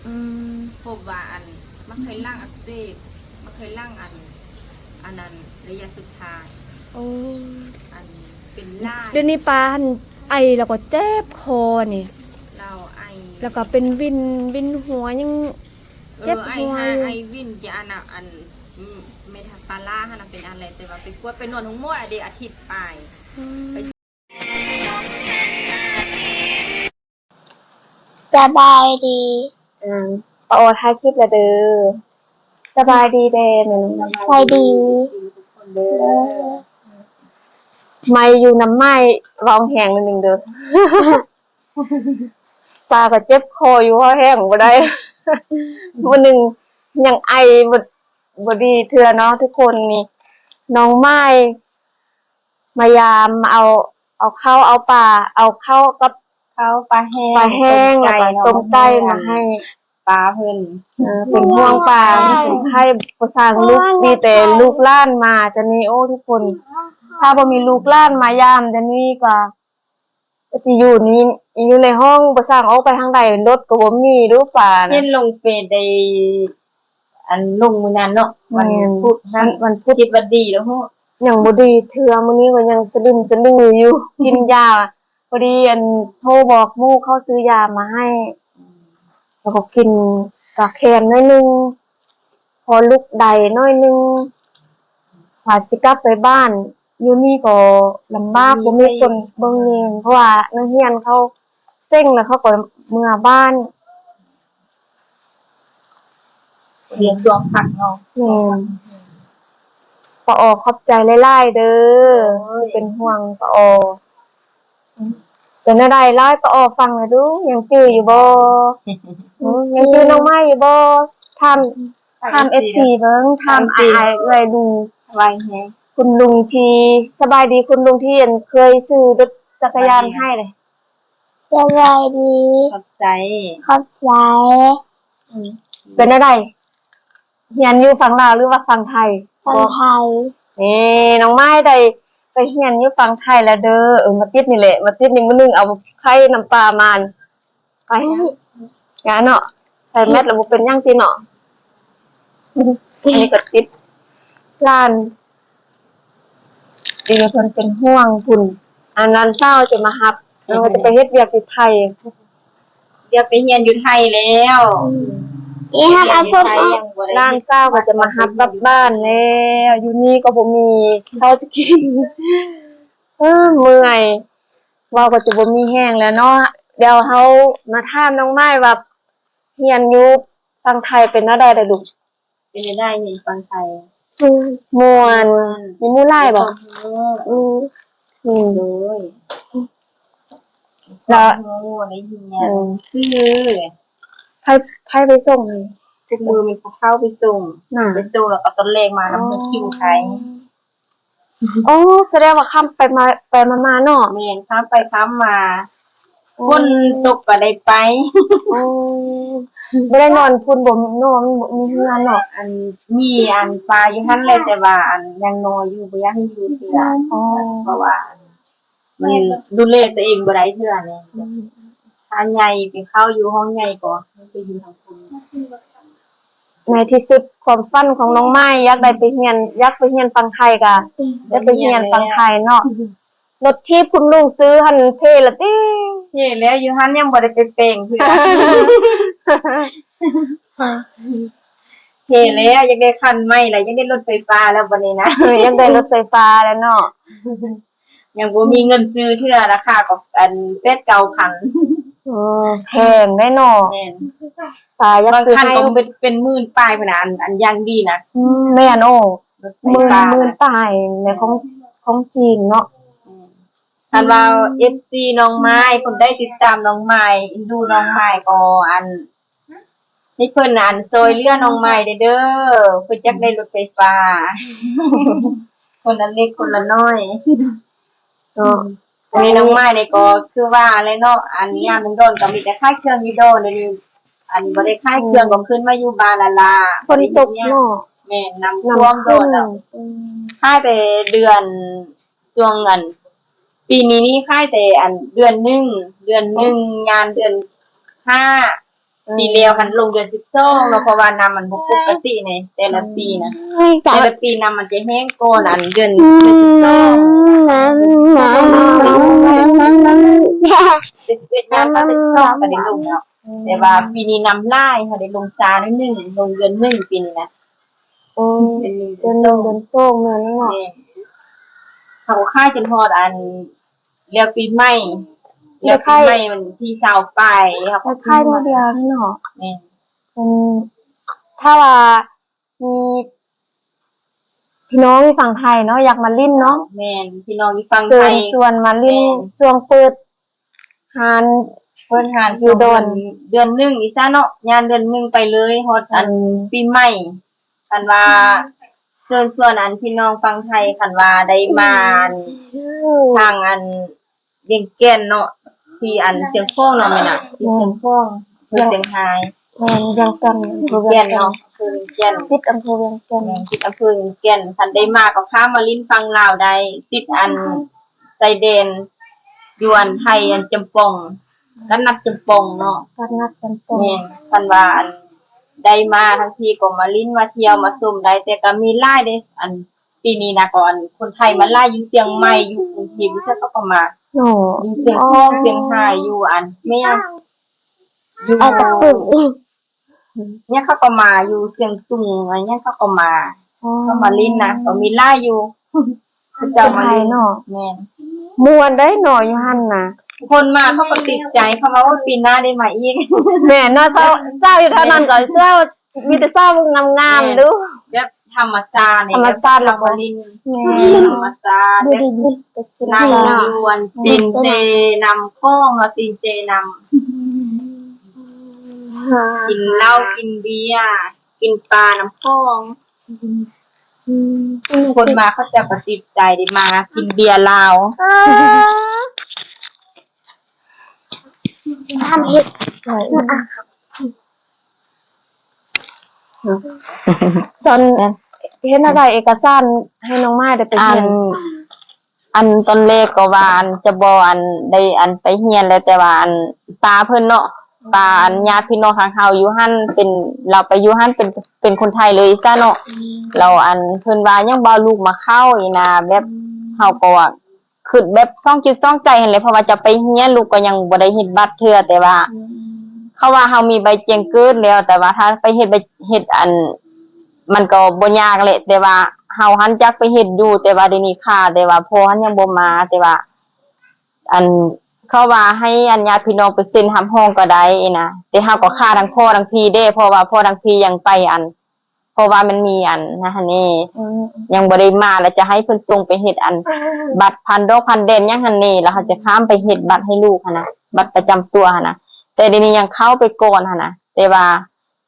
ອືມ ພົບວ່າອັນ ມັນໄຂ່ຫຼັງອັກເສບ ມັນໄຂ່ຫຼັງອັນ ອັນນັ້ນ ໄລຍະສຸດທ້າຍ. ໂອ້ ອັນເປັນຫຼາຍ. ດຽວນີ້ປາຫັ້ນໄອແລ້ວກໍເຈັບຄໍນີ້ ລາວໄອ ແລ້ວກໍເປັນວິນ ວິນຫົວ ຍັງ ເອີ ເຈັບຫົວຢູ່ ໄອຫາ ໄອວິນ ຈະອັນນະ ອັນ ອືມ ແມ່ນປາລ້າຫັ້ນນະເປັນອັນແຫຼະ ແຕ່ວ່າໄປກວດໄປນອນໂຮງໝໍອະເດ ອາທິດປາຍ. ອືມ ໄປ ສະບາຍດີ. ອ່າ ປ້າອໍຖ່າຍຄລິບແລ້ວເດີ. ສະບາຍດີແດ່ແມ່ນ້ອງ. ສະບາຍດີ. ໄມຢູ່ນຳໄມ້ ເວົ້າແຮງໜ້ອຍໜຶ່ງເດີ. ຊາກໍເຈັບຄໍຢູ່ ເວົ້າແຮງບໍ່ໄດ້. ມື້ໜຶ່ງຍັງໄອບໍ່ ບໍ່ດີເທື່ອເນາະທຸກຄົນ. ນີ້ນ້ອງໄມ້ມາຢາມ ເອົາ ເອົາເຂົ້າເອົາປາ ເອົາເຂົ້າກັບ ເຂົ້າປາແຫ້ງ ປາແຫ້ງ ຕົ້ມໄກ່ ແລ້ວກໍຕົ້ມໄກ່ມາໃຫ້ ປາເພິ່ນ. ເອີ ເປັນຫ່ວງປາ ເປັນໄຂ້ ບໍ່ສ້າງລູກ ມີແຕ່ລູກຫຼານມາຈະນີ້. ໂອ້ ທຸກຄົນ ຖ້າບໍ່ມີລູກຫຼານມາຢາມຈະນີ້ກໍ ກໍຊິຢູ່ນີ້ ຢູ່ໃນຫ້ອງ ບໍ່ສ້າງອອກໄປທາງໃດ ລົດກໍບໍ່ມີດູປານະ. ເຫັນລົງເຟສໄດ້ ອັນລົງມື້ນັ້ນເນາະ ວັນ ແມ່ນ ພຸດ ວັນ ວັນພຸດ ຄິດວ່າດີແລ້ວເນາະ ຍັງບໍ່ດີເທື່ອ. ມື້ນີ້ກໍຍັງສະດຶມສະດືຢູ່ ກິນຢາ ພໍດີອັນໂທບອກໝູ່ເຂົາຊື້ຢາມາໃຫ້ ແລ້ວກໍກິນກາແຄມໜ້ອຍໜຶ່ງ ພໍລຸກໄດ້ໜ້ອຍໜຶ່ງ ວ່າຊິກັບໄປບ້ານ. ຢູ່ນີ້ກໍລຳບາກ ບໍ່ມີຄົນເບິ່ງແຍງ ເພາະວ່ານັກຮຽນເຂົາເສັງ ແລ້ວເຂົາກໍເມືອບ້ານ. ຮຽນຊ່ວງພັກເນາະ. ແມ່ນ. ປາອໍ ຂອບໃຈຫຼາຍໆເດີ ໂດຍ ທີ່ເປັນຫ່ວງປາອໍ. ເປັນແນວໃດ ເລົ່າໃຫ້ປາອໍຟັງແດ່ດູ ຍັງຈື່ຢູ່ບໍ່? ອືມ ຍັງຈື່ນ້ອງໄມ້ຢູ່ບໍ່? ຖາມ ຖາມເອັຟຊີເບິ່ງ ຖາມອ້າຍເອື້ອຍລຸງ ສະບາຍດີ ຄຸນລຸງທີ່ ສະບາຍດີຄຸນລຸງທີ່ ອັນ ເຄີຍຊື້ລົດຈັກກະຍານໃຫ້ເດ້. ສະບາຍດີ ຂອບໃຈ ຂອບໃຈ. ອືມ ເປັນແນວໃດ? ຮຽນຢູ່ຝັ່ງລາວ ຫຼືວ່າຝັ່ງໄທ? ຝັ່ງໄທ. ເອີ ນ້ອງໄມ້ໄດ້ໄປຮຽນຢູ່ຝັ່ງໄທແລ້ວເດີ. ເອີ ມາຕິດນີ້ແຫຼະ ມາຕິດນີ້ມື້ໜຶ່ງເອົາໄຂ່ນ້ຳປາມາ ໄປ ງານເນາະ ໃສ່ແມັດແລ້ວບໍ່ເປັນຫຍັງຕິເນາະ. ອັນນີ້ກໍຕິດຫຼານ ດີເພິ່ນເປັນຫ່ວງພຸ້ນ ອັນຫຼານສາວຈະມາຮັບ ເອີ ວ່າຈະໄປເຮັດວຽກຢູ່ໄທ ຢາກໄປຮຽນຢູ່ໄທແລ້ວ. ອືມ ເຮັດວຽກຢູ່ໄທຍັງບໍ່ໄດ້ ຫຼານສາວກໍຈະມາຮັບກັບບ້ານແລ້ວ ຢູ່ນີ້ກໍບໍ່ມີເຂົ້າຈະກິນ. ເອີ ເມື່ອຍ ເວົ້າກໍຈະບໍ່ມີແຮງແລ້ວເນາະ. ດຽວເຮົາມາຖາມນ້ອງໄມ້ວ່າ ຮຽນຢູ່ຝັ່ງໄທເປັນແນວໃດລະລູກ? ເປັນແນວໃດຮຽນຝັ່ງໄທ? ມ່ວນ ມ່ວນ ມີໝູ່ຫຼາຍບໍ່? ອືມ ອືມ ໂດຍ ແລ້ວ ໝູ່ໄດ້ຮຽນ ອືມ ຊື່ ໃຜ ໃຜໄປສົ່ງ? ທຸກມື້ມີຜູ້ເຖົ້າໄປສົ່ງ ນະ ໄປສົ່ງແລ້ວກໍຕອນແລງມານຳ ອໍ ຄິວໄທ. ໂອ້ ສະແດງວ່າຂ້າມໄປມາ ໄປມາໆເນາະ. ແມ່ນ ຂ້າມໄປຂ້າມມາ ໂອ້ ຝົນຕົກກໍໄດ້ໄປ. ໂອ້ ບໍ່ໄດ້ນອນພຸ້ນບໍ່ເນາະ ມັນບໍ່ມີເຮືອນເນາະ. ອັນ ມີອັນປາຢູ່ຫັ້ນແຫຼະ ແຕ່ວ່າອັນຍັງນ້ອຍຢູ່ ບໍ່ຢາກໃຫ້ຢູ່ເທື່ອ. ອໍ ເພາະວ່າ ມັນດູແລຕົວເອງບໍ່ໄດ້ເທື່ອນີ້. ອືມ ຖ້າໃຫຍ່ໄປເຂົ້າຢູ່ຫ້ອງໃຫຍ່ກໍໄປຢູ່ທາງພຸ້ນ. ໃນທີ່ສຸດຄວາມຝັນຂອງນ້ອງໄມ້ ຢາກໄດ້ໄປຮຽນ ຢາກໄປຮຽນຝັ່ງໄທກະ ໄດ້ໄປຮຽນຝັ່ງໄທເນາະ. ລົດຖີບຄຸນລຸງຊື້ຫັ້ນເພລະຕິ? ເພແລ້ວ ຢູ່ຫັ້ນຍັງບໍ່ໄດ້ໄປແປງເທື່ອ. ເພແລ້ວ ຢາກໄດ້ຄັນໃໝ່ລະ ຢາກໄດ້ລົດໄຟຟ້າແລ້ວບັດນີ້ນະ. ຢາກໄດ້ລົດໄຟຟ້າແລ້ວເນາະ. ຍັງບໍ່ມີເງິນຊື້ເທື່ອ ລາຄາກໍອັນແປດເກົ້າພັນ. ເອີ ແພງເດ້ເນາະ. ແມ່ນ ປ້າຢາກຊື້ໃຫ້ ບາງຄັນກໍເປັນ ເປັນໝື່ນປາຍພຸ້ນນະ ອັນ ອັນຢ່າງດີນະ. ອືມ ແມ່ນ. ໂອ້ ລົດໄຟຟ້າ ໝື່ນ ໝື່ນປາຍໃນຂອງ ຂອງຈີນເນາະ. ແມ່ນ ຄັນວ່າ ອືມ ເອັຟຊີນ້ອງໄມ້ ຄົນໃດຕິດຕາມນ້ອງໄມ້ ເອັນດູນ້ອງໄມ້ ກໍອັນ ໃຫ້ເພິ່ນອັນຊ່ອຍເຫຼືອນ້ອງໄມ້ແດ່ເດີ ເພິ່ນຢາກໄດ້ລົດໄຟຟ້າ ຄົນລະເລັກຄົນລະນ້ອຍເນາະ. ອືມ ອັນນີ້ນ້ອງໄມ້ນີ້ກໍຄືວ່າແຫຼະເນາະ ອັນຍາມດົນໆກໍມີແຕ່ຂາຍເຄື່ອງຢູ່ດອນ ດຽວນີ້ອັນບໍ່ໄດ້ຂາຍເຄື່ອງ ອືມ ກໍຂຶ້ນມາຢູ່ບ້ານລະລະ ຝົນຕົກເນາະ. ແມ່ນ ນ້ຳ ນ້ຳຖ້ວມດອນລະ. ອືມ ຂາຍແຕ່ເດືອນ ຊ່ວງອັນ ປີນີ້ນີ້ຂາຍແຕ່ອັນເດືອນໜຶ່ງ ເດືອນໜຶ່ງ ຍາມເດືອນຫ້າ ປີແລ້ວຫັ້ນລົງເດືອນສິບສອງເນາະ ເພາະວ່ານ້ຳມັນບໍ່ປົກກະຕິໃນແຕ່ລະປີນະ ແຕ່ລະປີນ້ຳມັນຈະແຫ້ງກ່ອນອັນເດືອນສິບສອງ ເດືອນສິບເອັດ ເດືອນສິບສອງກໍໄດ້ລົງເນາະ ແຕ່ວ່າປີນີ້ນ້ຳຫຼາຍ ເຮົາໄດ້ລົງຊ້າໜ້ອຍໜຶ່ງ ລົງເດືອນໜຶ່ງປີນີ້ນະ. ໂອ້ ເດືອນໜຶ່ງ ເດືອນໜຶ່ງ ເດືອນສອງ ເດືອນສອງແມ່ນແລ້ວເນາະ ແມ່ນ ເຮົາກໍຂາຍຈົນຮອດອັນ ແລ້ວປີໃໝ່ ແລ້ວປີໃໝ່ວັນທີຊາວປາຍ ເຮົາກໍຂາຍໜ້ອຍດຽວເນາະ ແມ່ນ ເອີ ຖ້າວ່າມີພີ່ນ້ອງຢູ່ຝັ່ງໄທເນາະ ຢາກມາຫຼິ້ນເນາະ ແມ່ນ ພີ່ນ້ອງຢູ່ຝັ່ງໄທ ເຊີນຊວນມາຫຼິ້ນ ແມ່ນ ຊ່ວງເປີດ ຮ້ານ ເປີດຮ້ານຢູ່ດອນ ເດືອນໜຶ່ງອີກຊະເນາະ ຍ່າງເດືອນໜຶ່ງໄປເລີຍ ຮອດອັນ ເອີ ປີໃໝ່ ຄັນວ່າເຊີນຊວນອັນພີ່ນ້ອງຝັ່ງໄທ ຄັນວ່າໄດ້ມາອັນ ເອີ ທາງອັນວຽງແກ່ນເນາະ ທີ່ອັນຊຽງຂອງເນາະ ແມ່ນນະ ທີ່ຊຽງຂອງ ແມ່ນ ວຽງ ຊຽງຮາຍ ແມ່ນ ວຽງແກ່ນ ວຽງແກ່ນເນາະ ອຳເພີວຽງແກ່ນ ຕິດອຳເພີວຽງແກ່ນ ແມ່ນ ຕິດອຳເພີວຽງແກ່ນ ຄັນໄດ້ມາກໍຂ້າມມາຫຼິ້ນຝັ່ງລາວໄດ້ ຕິດອັນ ຊາຍແດນຢູ່ອັນໄທ ອັນຈຳປອງ ກັດນັດຈຳປອງເນາະ ກັດນັດຈຳປອງ ແມ່ນ ຄັນວ່າອັນໄດ້ມາທັງທີກໍມາຫຼິ້ນມາທ່ຽວມາຊົມໄດ້ ແຕ່ກໍມີຫຼາຍເດ້ ອັນປີນີ້ນະ ກໍອັນຄົນໄທມາຫຼາຍ ຢູ່ຊຽງໃໝ່ ຢູ່ກຸງເທບ ຢູ່ໃສເຂົາກໍມາ ຢູ່ຊຽງຂອງ ຊຽງຮາຍ ຢູ່ອັນແມ່ນຫຍັງ ຢູ່ ເອົາກະປຸກ ຫຍັງເຂົາກໍມາ ຢູ່ຊຽງຕຸງ ຫຍັງເຂົາກໍມາ ເຂົາມາຫຼິ້ນນະ ກໍມີຫຼາຍຢູ່ ເຂົາເຈົ້າມາຫຼິ້ນເນາະ ແມ່ນ ມ່ວນໄດ໋ເນາະ ຢູ່ຫັ້ນນະ ຄົນມາເຂົາກໍຕິດໃຈ ເຂົາວ່າ ໂອ້ຍ ປີໜ້າໄດ້ມາອີກ ແມ່ນເນາະ ສາວ ສາວຢູ່ເທົ່ານັ້ນກໍເຊື່ອວ່າມີແຕ່ສາວງາມໆ ດູ ແບບທຳມະຊາດນີ້ ທຳມະຊາດ ແລ້ວກໍມາຫຼິ້ນ ແມ່ນ ທຳມະຊາດ ແບບ ນັ່ງຢູ່ອັນຕີນເຈນ້ຳຂອງເນາະ ຕີນເຈນ້ຳ ກິນເຫຼົ້າກິນເບຍ ກິນປານ້ຳຂອງ ຄົນມາເຂົາເຈົ້າກໍຕິດໃຈໄດ້ມາກິນເບຍລາວ ທ່ານເຮັດ ຕອນເຮັດແນວໃດເອກະສານໃຫ້ນ້ອງມາຍໄດ້ໄປຮຽນ ອັນ ອັນຕອນແລກກໍວ່າອັນຈະບໍ່ອັນໄດ້ອັນໄປຮຽນແຫຼະ ແຕ່ວ່າອັນປ້າເພິ່ນເນາະ ປ້າອັນຍາດພີ່ນ້ອງທາງເຮົາຢູ່ຫັ້ນເປັນ ລາວໄປຢູ່ຫັ້ນເປັນ ເປັນຄົນໄທເລີຍຊະເນາະ ແລ້ວອັນເພິ່ນວ່າຍັງບໍ່ເອົາລູກມາເຂົ້ານີ້ນະ ແບບເຮົາກໍວ່າຄຶດແບບສອງຈິດສອງໃຈຫັ້ນແຫຼະ ເພາະວ່າຈະໄປຮຽນ ລູກກໍຍັງບໍ່ໄດ້ເຮັດບັດເທື່ອ ແຕ່ວ່າເຂົາວ່າເຮົາມີໃບແຈ້ງເກີດແລ້ວ ແຕ່ວ່າຖ້າໄປເຮັດໃບ ເຮັດອັນ ມັນກໍບໍ່ຍາກແຫຼະ ແຕ່ວ່າເຮົາຫັ້ນຢາກໄປເຮັດຢູ່ ແຕ່ວ່າດຽວນີ້ຄ່າ ແຕ່ວ່າພໍ່ຫັ້ນຍັງບໍ່ມາ ແຕ່ວ່າ ອັນ ເຂົາວ່າໃຫ້ອັນຍາດພີ່ນ້ອງໄປເຊັນຮັບຮອງກໍໄດ້ນະ ແຕ່ເຮົາກໍຄ່າທັງພໍ່ທັງພີ່ເດ້ ເພາະວ່າພໍ່ທັງພີ່ຍັງໄປອັນ ເພາະວ່າມັນມີອັນນັ້ນຫັ້ນເດ ຍັງບໍ່ໄດ້ມາ ແລ້ວຈະໃຫ້ເພິ່ນສົ່ງໄປເຮັດອັນ ບັດຜ່ານດອກຜ່ານແດນຫຍັງຫັ້ນເດ ແລ້ວເຮົາຈະຂ້າມໄປເຮັດບັດໃຫ້ລູກຫັ້ນນະ ບັດປະຈຳຕົວຫັ້ນນະ ແຕ່ດຽວນີ້ຍັງເຂົ້າໄປກ່ອນຫັ້ນນະ ແຕ່ວ່າ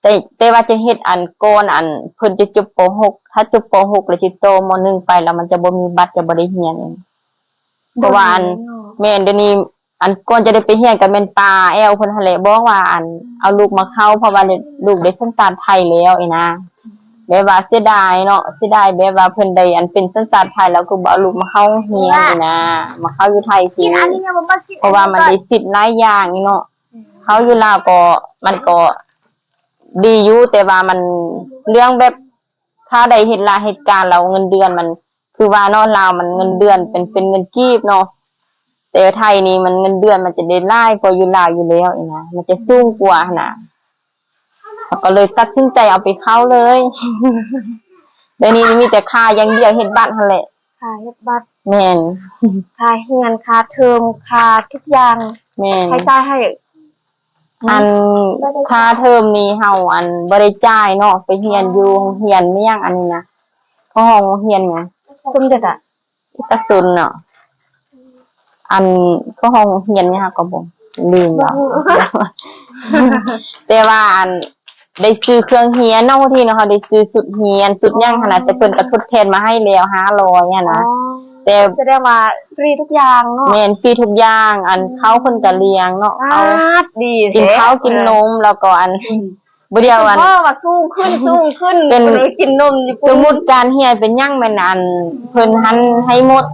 ແຕ່ ແຕ່ວ່າຈະເຮັດອັນກ່ອນອັນເພິ່ນຈະຈົບ ປໍຫົກ ຖ້າຈົບ ປໍຫົກ ແລ້ວຊິຕໍ່ ມໍໜຶ່ງ ໄປ ແລ້ວມັນຈະບໍ່ມີບັດ ຈະບໍ່ໄດ້ຮຽນ ເພາະວ່າອັນ ແມ່ນ ດຽວນີ້ອັນກ່ອນຈະໄດ້ໄປຮຽນກໍແມ່ນປ້າແອວເພິ່ນຫັ້ນແຫຼະ ບອກວ່າອັນເອົາລູກມາເຂົ້າ ເພາະວ່າລູກໄດ້ສັນຊາດໄທແລ້ວນີ້ນະ ແບບວ່າເສຍດາຍເນາະ ເສຍດາຍແບບວ່າເພິ່ນໄດ້ອັນເປັນສັນຊາດໄທ ແລ້ວຄືບໍ່ເອົາລູກມາເຂົ້າໂຮງຮຽນນີ້ນະ ມາເຂົ້າຢູ່ໄທຊິ ເພາະວ່າມັນໄດ້ສິດຫຼາຍຢ່າງນີ້ເນາະ ເຂົ້າຢູ່ລາວກໍ ມັນກໍ ດີຢູ່ ແຕ່ວ່າມັນເລື່ອງແບບ ຖ້າໄດ້ເຮັດລາເຮັດການແລ້ວເງິນເດືອນມັນ ຄືວ່າເນາະ ລາວມັນເງິນເດືອນເປັນ ເປັນເງິນກີບເນາະ ແຕ່ໄທນີ້ມັນເງິນເດືອນມັນຈະໄດ້ຫຼາຍກວ່າຢູ່ລາວຢູ່ແລ້ວນີ້ນະ ມັນຈະສູງກວ່າຫັ້ນນະ ເຮົາກໍເລີຍຕັດສິນໃຈເອົາໄປເຂົ້າເລີຍ ດຽວນີ້ມີແຕ່ຄ່າຢ່າງດຽວ ເຮັດບັດຫັ້ນແຫຼະ ຄ່າເຮັດບັດ ແມ່ນ ຄ່າຮຽນ ຄ່າເທີມ ຄ່າທຸກຢ່າງ ແມ່ນ ໃຊ້ຈ່າຍໃຫ້ ອັນ ຄ່າເທີມນີ້ເຮົາອັນບໍ່ໄດ້ຈ່າຍເນາະ ໄປຮຽນຢູ່ໂຮງຮຽນແມ່ນຫຍັງອັນນີ້ນະ ເຂົາຮ້ອງໂຮງຮຽນຫຍັງ ສົມເດັດອະ ເອກະຊົນເນາະ ອັນເຂົາຮ້ອງໂຮງຮຽນຫຍັງ ເຮົາກໍບໍ່ ລືມແລ້ວ ແຕ່ວ່າອັນ ໄດ້ຊື້ເຄື່ອງຮຽນເນາະ ທີ່ເນາະ ເຮົາໄດ້ຊື້ຊຸດຮຽນ ຊຸດຫຍັງຫັ້ນນະ ແຕ່ເພິ່ນກໍທົດແທນມາໃຫ້ແລ້ວຫ້າຮ້ອຍຫັ້ນນະ ແຕ່ ສະແດງວ່າຟຣີທຸກຢ່າງເນາະ ແມ່ນ ຟຣີທຸກຢ່າງ ອັນເຂົ້າເພິ່ນກໍລ້ຽງເນາະ ເອົາ ດີ ກິນເຂົ້າກິນນົມ ແລ້ວກໍອັນ ບໍ່ດຽວອັນ ເພາະວ່າສູງຂຶ້ນ ສູງຂຶ້ນ ເປັນ ກິນນົມຢູ່ ສົມມຸດການຮຽນເປັນຫຍັງແມ່ນອັນ ເພິ່ນຫັ້ນໃຫ້ໝົດ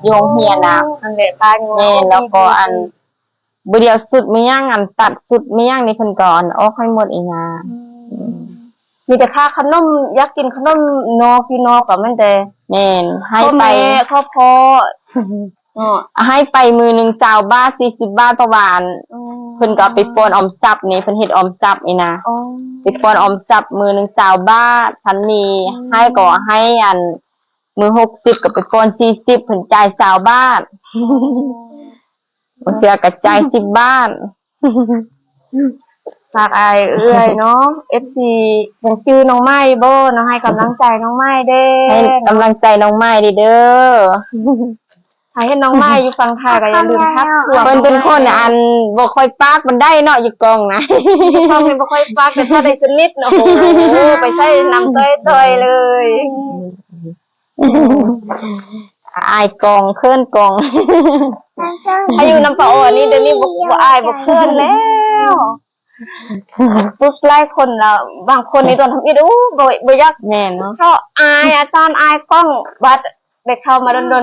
ຢູ່ໂຮງຮຽນນະ ຫັ້ນແຫຼະ ແມ່ນ ແລ້ວກໍອັນ ບໍ່ດຽວສຸດມີຫຍັງ ອັນຕັດສຸດມີຫຍັງນີ້ ເພິ່ນກໍອັນອອກໃຫ້ໝົດອີ່ນາ. ອືມ ອືມ ມີແຕ່ຄ່າຂະໜົມ ຢາກກິນຂະໜົມນອກຢູ່ນອກກໍແມ່ນແຕ່ ແມ່ນ ໃຫ້ໄປ ພໍ່ແມ່ ຄອບຄົວ ເນາະ ໃຫ້ໄປມື້ໜຶ່ງຊາວບາດ ສີ່ສິບບາດ ເພາະວ່າອັນ ອືມ ເພິ່ນກໍເອົາໄປປ່ອນອອມຊັບນີ້ ເພິ່ນເຮັດອອມຊັບນີ້ນະ. ອໍ ໄປປ່ອນອອມຊັບມື້ໜຶ່ງຊາວບາດ ຄັນມີ ອືມ ໃຫ້ກໍໃຫ້ອັນ ມື້ຫົກສິບກໍໄປປ່ອນສີ່ສິບ ເພິ່ນຈ່າຍຊາວບາດ. ອໍ ບາງເທື່ອກໍຈ່າຍສິບບາດ. ຝາກອ້າຍເອື້ອຍເນາະ ເອັຟຊີ ຍັງຈື່ນ້ອງໄມ້ຢູ່ບໍ່ເນາະ? ໃຫ້ກຳລັງໃຈນ້ອງໄມ້ແດ່ ໃຫ້ກຳລັງໃຈນ້ອງໄມ້ແດ່ເດີ. ຖ້າເຫັນນ້ອງໄມ້ຢູ່ຝັ່ງໄທກໍຢ່າລືມທັກທວງ ເພິ່ນເປັນຄົນອັນບໍ່ຄ່ອຍປາກປານໃດເນາະ ຢູ່ກ້ອງນະ ຢູ່ກ້ອງນີ້ບໍ່ຄ່ອຍປາກ ແຕ່ຖ້າໄດ້ສະໜິດເນາະ ໂອ້ໂຫ ໄປໃສ່ນຳຕ່ອຍໆເລີຍ. ອາຍກ້ອງ ເຂີນກ້ອງ ຖ້າຢູ່ນຳປ້າອໍນີ້ ດຽວນີ້ບໍ່ ບໍ່ອາຍບໍ່ເຂີນແລ້ວ. ປຶກຫຼາຍຄົນລະ ບາງຄົນນີ້ຕອນທຳອິດ ໂອ້ ບໍ່ ບໍ່ຢາກ ແມ່ນເນາະ ເພາະອາຍອາຈານ ອາຍກ້ອງ ບາດໄດ້ເຂົ້າມາດົນໆ ບ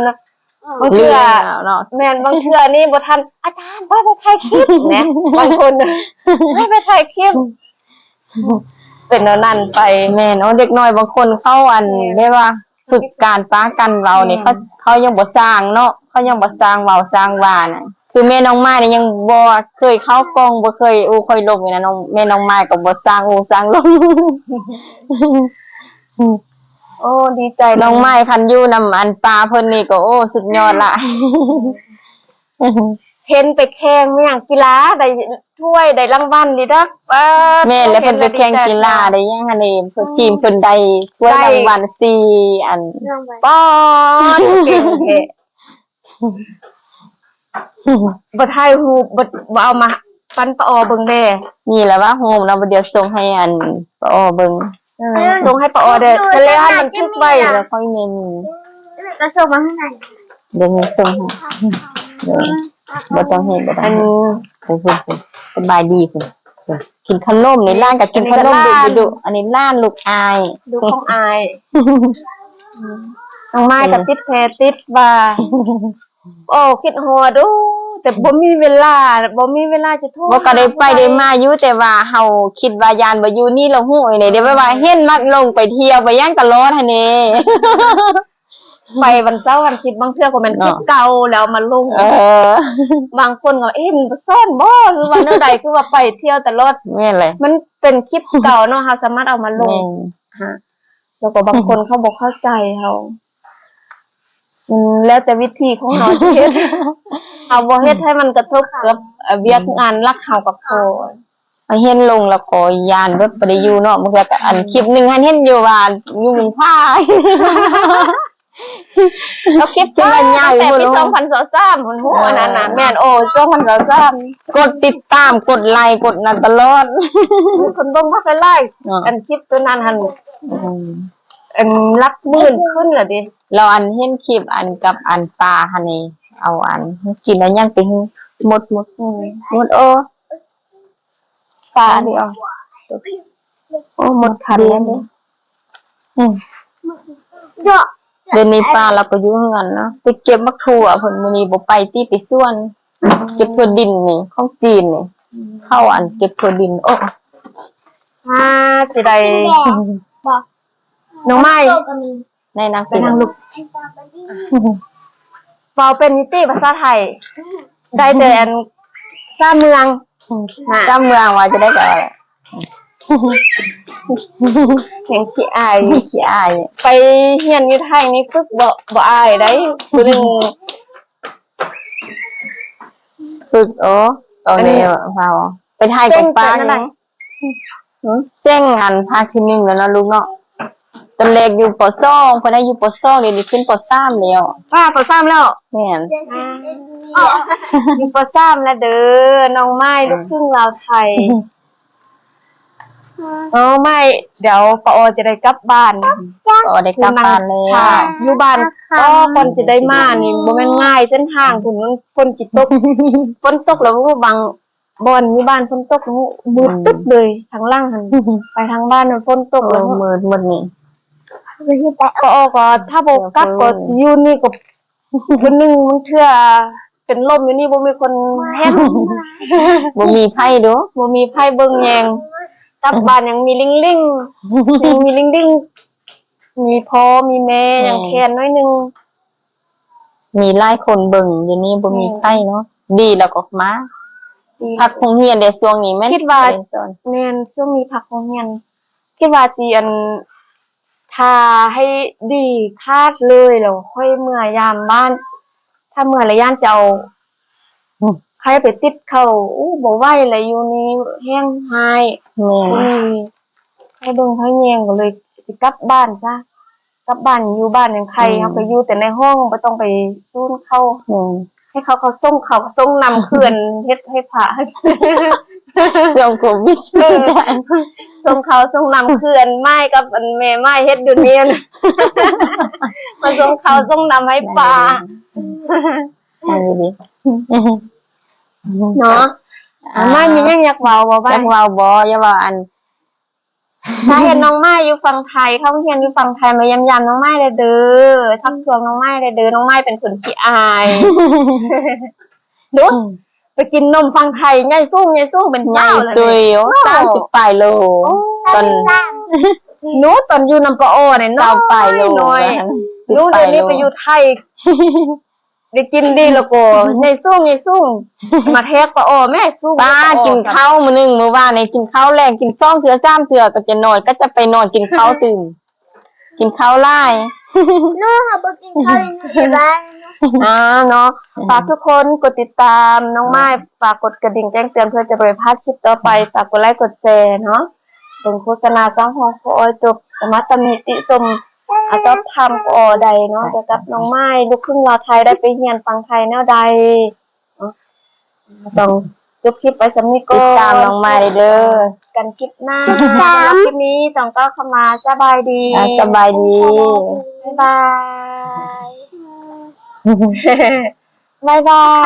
າງເທື່ອ ເນາະ ແມ່ນ ບາງເທື່ອນີ້ບໍ່ທັນ ອາຈານ ໄປ ໄປຖ່າຍຄລິບແໝ ບາງຄົນ ໄປ ໄປຖ່າຍຄລິບ ເປັນແນວນັ້ນໄປ. ແມ່ນ ໂອ້ ເດັກນ້ອຍບາງຄົນເຂົາອັນ ແມ່ນ ແບບວ່າຝຶກການປາກັນເວົ້ານີ້ ແມ່ນ ເຂົາ ເຂົາຍັງບໍ່ຊ່າງເນາະ ເຂົາຍັງບໍ່ຊ່າງເວົ້າຊ່າງວ່ານະ. ຄືແມ່ນ້ອງໄມ້ນີ້ຍັງບໍ່ເຄີຍເຂົ້າກ້ອງ ບໍ່ເຄີຍອູ່ຄ່ອຍລົມນີ້ນະ ນ້ອງ ແມ່ນ້ອງໄມ້ກໍບໍ່ຊ່າງອູ່ຊ່າງລົມ. ໂອ້ ດີໃຈ ນ້ອງໄມ້ຄັນຢູ່ນຳອັນປ້າເພິ່ນນີ້ກໍ ໂອ້ ສຸດຍອດລະ. ເຫັນໄປແຂ່ງແມ່ນຫຍັງ ກິລາ ໄດ້ຖ້ວຍໄດ້ລາງວັນນີ້ດອກ ປາດ ແມ່ນແລ້ວ ເພິ່ນໄປແຂ່ງກິລາໄດ້ຫຍັງຫັ້ນເດ ທີມເພິ່ນໄດ້ຖ້ວຍລາງວັນສີ່ອັນ ປາດ ເກັ່ງແທ້. ບໍ່ຖ່າຍຮູບ ບໍ່ ບໍ່ເອົາມາປັນປ້າອໍເບິ່ງແດ່. ມີແລ້ວວ່າຮູບນະ ບໍ່ດຽວສົ່ງໃຫ້ອັນປ້າອໍເບິ່ງ. ເອີ ສົ່ງໃຫ້ປ້າອໍແດ່ ທະເລຫັ້ນມັນຖືກໄວ້ແລ້ວ ຂ້ອຍແມ່ນມີ ກໍສົ່ງມາໃຫ້ ດຽວມີສົ່ງໃຫ້. ເອີ ບໍ່ຕ້ອງເຮັດ ບໍ່ຕ້ອງເຮັດ ອັນ ໄປພຸ້ນ ສະບາຍດີພຸ້ນ. ກິນຂະໜົມໃນຮ້ານກໍກິນຂະໜົມດຸໆ ອັນນີ້ຫຼານລູກອ້າຍ ລູກຂອງອ້າຍ. ນ້ອງໄມ້ກໍຕິດແພຕິດວ່າ ໂອ້ ຄິດຮອດ ໂອ້ ແຕ່ບໍ່ມີເວລາ ບໍ່ມີເວລາຈະໂທຫາ ບໍ່ ກໍໄດ້ໄປໄດ້ມາຢູ່ ແຕ່ວ່າເຮົາຄິດວ່າຢ້ານບໍ່ຢູ່ນີ້ລະຮູ້ນີ້ ແບບວ່າເຫັນມັກລົງໄປທ່ຽວໄປຫຍັງຕະຫຼອດຫັ້ນເດ. ໄປວັນເສົາວັນອາທິດ ບາງເທື່ອກໍແມ່ນຄລິບເກົ່າແລ້ວມາລົງ. ເອີ ບາງຄົນກໍ ເອີ ມັນບໍ່ຊ້ອນບໍ່ ຫຼືວ່າແນວໃດ ຄືວ່າໄປທ່ຽວຕະຫຼອດ. ແມ່ນແຫຼະ ມັນເປັນຄລິບເກົ່າເນາະ ເຮົາສາມາດເອົາມາລົງ. ແມ່ນ ແລ້ວກໍບາງຄົນເຂົາບໍ່ເຂົ້າໃຈເຮົາ. ອືມ ແລ້ວແຕ່ວິທີຂອງເຮົາຊິເຮັດ ເຮົາບໍ່ເຮັດໃຫ້ມັນກະທົບກັບ ເອີ ວຽກງານຫຼັກເຮົາກໍພໍ. ເຮົາເຫັນລົງແລ້ວກໍຢ້ານເບິດ ບໍ່ໄດ້ຢູ່ເນາະ. ບາງເທື່ອກໍອັນ ອືມ ຄລິບໜຶ່ງຫັ້ນເຫັນຢູ່ວ່າຢູ່ເມືອງພາຍ ເອົາຄລິບທີ່ວ່າໃຫຍ່ ແຕ່ປີສອງພັນຊາວສາມພຸ້ນ ຮູ້ອັນນັ້ນນະ. ແມ່ນ ໂອ້ ສອງພັນຊາວສາມ ກົດຕິດຕາມ ກົດໄລ ກົດນັ້ນຕະຫຼອດ ຄົນເບິ່ງມາຫຼາຍໆເນາະ ອັນຄລິບຕົວນັ້ນຫັ້ນ. ອືມ ອັນຫຼັກໝື່ນຂຶ້ນລະເດ. ລາວອັນເຫັນຄລິບອັນກັບອັນປາຫັ້ນນີ້ ເອົາອັນກິນອັນຫຍັງໄປ ໝົດ ໝົດ ໝົດ ໂອ້ ປານີ້ ໂອ້ ໝົດຄັນແລ້ວເດ. ອືມ ດຽວນີ້ປ້າລາວກໍຢູ່ເຮືອນເນາະ ໄປເກັບໝາກຖົ່ວເພິ່ນ ມື້ນີ້ບໍ່ໄປຕິ ໄປສວນ ເກັບຖົ່ວດິນນີ້ ຂອງຈີນນີ້ ເຂົາອັນເກັບຖົ່ວດິນ. ໂອ້ ຫາຊິໄດ້ ໜໍ່ໄມ້ ໃນນາງ ໄປນັ່ງລູກ ເວົ້າເປັນຢູ່ຕິພາສາໄທ ໄດ້ແຕ່ອັນຊາເມືອງ ຊາເມືອງ ວ່າຈະໄດ້ກໍ ຍັງຂີ້ອາຍ ຂີ້ອາຍ. ໄປຮຽນຢູ່ໄທນີ້ຝຶກບໍ່ ບໍ່ອາຍໃດ໋ ຜູ້ໜຶ່ງຝຶກ. ໂອ້ ຕອນນີ້ເຮົາໄປໄທກໍປາກ ເສັງອັນພາກທີໜຶ່ງແລ້ວເນາະລູກເນາະ. ຕອນແລກຢູ່ ປໍສອງ ເພິ່ນໃຫ້ຢູ່ ປໍສອງ ດຽວນີ້ຂຶ້ນ ປໍສາມ ແລ້ວ. ປ້າ ປໍສາມ ແລ້ວ? ແມ່ນ ຢູ່ ປໍສາມ ແລ້ວເດີ ນ້ອງໄມ້ ລູກຄຶ່ງລາວໄທ. ນ້ອງໄມ້ ດຽວປ້າອໍຈະໄດ້ກັບບ້ານ ປ້າອໍໄດ້ກັບບ້ານແລ້ວ ຢູ່ບ້ານ ອໍ ກ່ອນຈະໄດ້ມານີ້ ບໍ່ແມ່ນງ່າຍ ເສັ້ນທາງພຸ້ນ ມັນຝົນຊິຕົກ ຝົນຕົກແລ້ວ ບາງ ບ່ອນຢູ່ບ້ານຝົນຕົກ ມືດຕຶບເລີຍ ທາງຫຼັງຫັ້ນ ໄປທາງບ້ານຫັ້ນຝົນຕົກແລ້ວ ມືດໝົດນີ້. ກໍອອກ ກໍຖ້າບໍ່ກັບກໍຢູ່ນີ້ກໍ ມື້ໜຶ່ງບາງເທື່ອ ເປັນລົມຢູ່ນີ້ ບໍ່ມີຄົນເຫັນ ບໍ່ມີໃຜດູ ບໍ່ມີໃຜເບິ່ງແຍງ. ກັບບ້ານຍັງມີລິງໆ ຍັງມີລິງໆ ມີພໍ່ມີແມ່ ແມ່ນ ຍັງແຄ້ນໜ້ອຍໜຶ່ງ. ມີຫຼາຍຄົນເບິ່ງ ດຽວນີ້ບໍ່ມີໃຜເນາະ. ແມ່ນ ດີແລ້ວກໍມາ ດີ ພັກໂຮງຮຽນເດ້ ຊ່ວງນີ້ແມ່ນ ຄິດວ່າ ແມ່ນ ຊ່ວງນີ້ພັກໂຮງຮຽນ. ຄິດວ່າຊິ ອັນ ຖ້າໃຫ້ດີຂາດເລີຍແລ້ວ ຄ່ອຍເມືອຍາມບ້ານ. ຖ້າເມືອແລ້ວຢ້ານຈະເອົາ ອືມ ໄຂ້ໄປຕິດເຂົາ. ໂອ້ ບໍ່ໄຫວແລ້ວ ຢູ່ນີ້ແຮງຮ້າຍ. ແມ່ນ ໃຫ້ເບິ່ງໃຫ້ແຍງ ກໍເລີຍຊິກັບບ້ານຊະ. ກັບບ້ານ ຢູ່ບ້ານຍັງໄຄ ອືມ ເຮົາກໍຢູ່ແຕ່ໃນຫ້ອງ ບໍ່ຕ້ອງໄປສູນເຂົາ. ແມ່ນ ໃຫ້ເຂົາ ເຂົາສົ່ງເຂົາ ສົ່ງນ້ຳເຂື່ອນ ເຮັດໃຫ້ພະ ຊ່ວງໂຄວິດ. ເອີ ສົ່ງເຂົາ ສົ່ງນ້ຳເຂື່ອນ ໝ້າຍກັບອັນແມ່ໝ້າຍເຮັດຢູ່ນີ້ ມາສົ່ງເຂົາ ສົ່ງນ້ຳໃຫ້ປາ. ແມ່ນ ອັນນີ້ດີ ເນາະ. ອ່າ ໝ້າຍມີຫຍັງຢາກເວົ້າບໍ່? ຢາກເວົ້າບໍ່? ຢ່າເວົ້າ ອັນ ຖ້າເຫັນນ້ອງໝ້າຍຢູ່ຝັ່ງໄທ ເຂົ້າໂຮງຮຽນຢູ່ຝັ່ງໄທ ມາຢ້ຽມຢາມນ້ອງໝ້າຍແດ່ເດີ ທັກທວງນ້ອງໝ້າຍແດ່ເດີ. ນ້ອງໝ້າຍເປັນຄົນຂີ້ອາຍ. ດູ ອືມ ໄປກິນນົມຝັ່ງໄທ ໃຫຍ່ສູງ ໃຫຍ່ສູງ ເປັນສາວແລ້ວນີ້. ໃຫຍ່ຕຸ້ຍ ໂອ້ ເນາະ ສາມສິບປາຍໂລ. ໂອ້ ຕອນ ໜູຕອນຢູ່ນຳປາອໍນີ້ ຊາວປາຍໂລ ນ້ອຍໆ. ໜູດຽວນີ້ໄປຢູ່ໄທ ໄດ້ກິນດີແລ້ວກໍໃຫຍ່ສູງ ໃຫຍ່ສູງ ມາແທກປາອໍແມ້ ສູງ ປາ ປາອໍ ກິນເຂົ້າມື້ໜຶ່ງ ມື້ວານນີ້ກິນເຂົ້າແລງ ກິນສອງເທື່ອສາມເທື່ອ ກໍຈະນອນ ກໍຈະໄປນອນ ກິນເຂົ້າຕື່ມ ກິນເຂົ້າຫຼາຍ. ໜູຫາບໍ່ກິນເຂົ້າຢູ່ບ້ານ. ອ່າ ເນາະ ຝາກທຸກຄົນກົດຕິດຕາມນ້ອງໝ້າຍ ຝາກກົດກະດິ່ງແຈ້ງເຕືອນ ເພື່ອຈະບໍ່ໄດ້ພາດຄລິບຕໍ່ໄປ. ຝາກກົດໄລກົດແຊເນາະ. ເບິ່ງໂຄສະນາຊາວຮອງ ຂໍອອຍຈົບ ສາມາດຕຳໜິຕິຊົມ ອາ ສອບຖາມ ກໍ ໄດ້ເນາະ ກ່ຽວກັບນ້ອງໝ້າຍ ລູກຄຶ່ງລາວໄທ ໄດ້ໄປຮຽນຝັ່ງໄທແນວໃດເນາະ. ຕ້ອງຈົບຄລິບໄວ້ສ່ຳນີ້ກ່ອນ ຕິດຕາມນ້ອງໝ້າຍເດີ ກັນຄລິບໜ້າ. ສຳລັບຄລິບນີ້ຕ້ອງກ່າວຄຳວ່າສະບາຍດີ ອ່າ ສະບາຍດີ ບາຍບາຍ ບາຍບາຍ.